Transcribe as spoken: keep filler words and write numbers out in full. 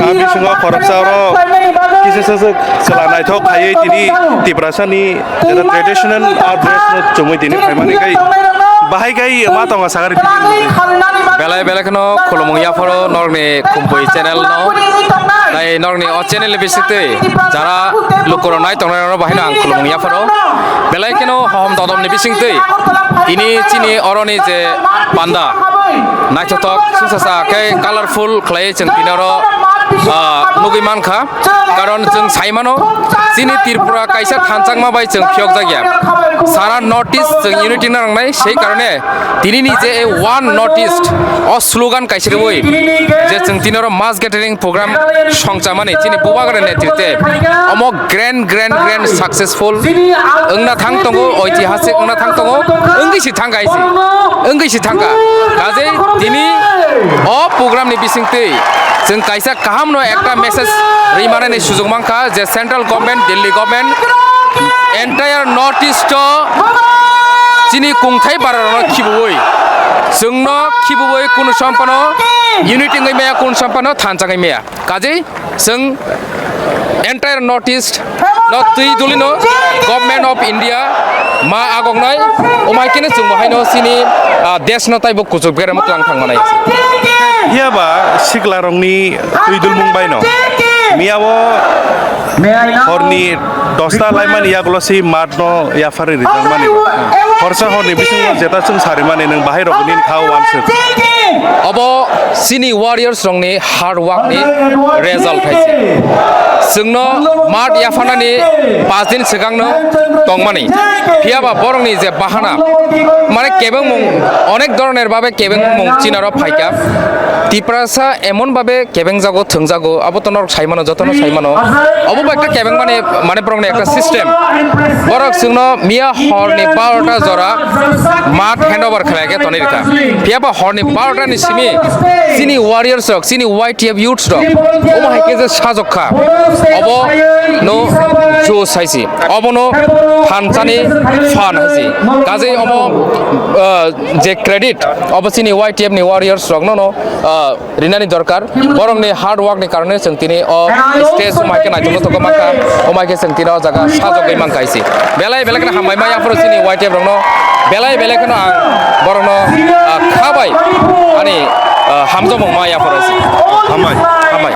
A bisingo khoroksa oro kisa saswk chwla naithok khaiwi tini Tiprasani jeta traditional art dress no chumui tini phaimani khai bahai khai ma tongo sakari. Belai belai kheno khulumung yapharo norokni Khumpui channel no. Tai norokni o channel ni bisingtwi jara lukurok nai tongnai rok bahai no ang khulumung yapharo. Belai kheno hohom dodom ni bisingtwi tini chini oroni je panda naithothok sumsasa khe colorful khlai chwng tini oro, ah, nugwi mankha. Karon chwng sai mano, chini Tripura kaisa thanchakma bai chwng phiyokjak ya. Sara North East chwng unity na nangnai, sei karone tinini je one North East o slogan kaisa rwui je chwng tini oro mass gathering program songchamani chini Bubagra netritwe omo grand, grand, grand successful wngna thang tongo, oitihasik wngna thang tongo, wngwi si thang kaisi, wngwi si thangkha. Kajei tini o program ni bisingtwi chwng kaisa kaham no ekta message ri manani sujok mankha je central government, Delhi government, entire North East o chini kungthai bara rokno khibiui chwngno khibiui kunu sampano unity wngwi maya, kunu sampano thanchagwi maya. Kajei chwng entire North East no twi dulino Government of India ma agoknai, omai kene chwng bo haino chini, ah, desh no taibo kuchuk beremo tlang thang manai. Phiya ba sikla rokni twi dulmung bai no miya o horni dosta laimani yagulo si mat no yaphari rijak mani. Horsa horni bisingo jeta chwng sari mani nwng bahai rok nini kha wansuk. Obo chini warriors rokni hard work ni result hai se. Chwngno mat yaphanani paanch din swkangno tongmani. Phiya ba borokni je bahana, mane kebengmung, onek doroner babe kebengmung chinaro phaikha. Tiprasa emon babe kebengjago, thwngjago, abo to norok sai mano, jotono sai mano. Obo bai ekta kebengmani, mane borokni ekta system. Borok chwngno miya horni barota jora mat handover khlai khe tonwi rwkha. Phiya ba horni barota ni simi chini warriors rok, chini Y T F youths rok, omo hai khe je sajok kha, obo no jo saisi, obo no phanchani phan haisi. Kajei omo, ah, je credit, obo chini Y T F ni warriors rok no no, ah, rinani dorkar. Borokni hard work ni karone chwng tini o stage omai khe naitugwi tongma kha, omai khe chwng tini o jaga sajogwi mankha isi. Belai belai kheno hambai ma yaphuru chini Y T F rokno, belai belai kheno ang borokno, ah, kha bai ani, ah, hamjakmung ma yaphuru isi. Hambai. Hambai.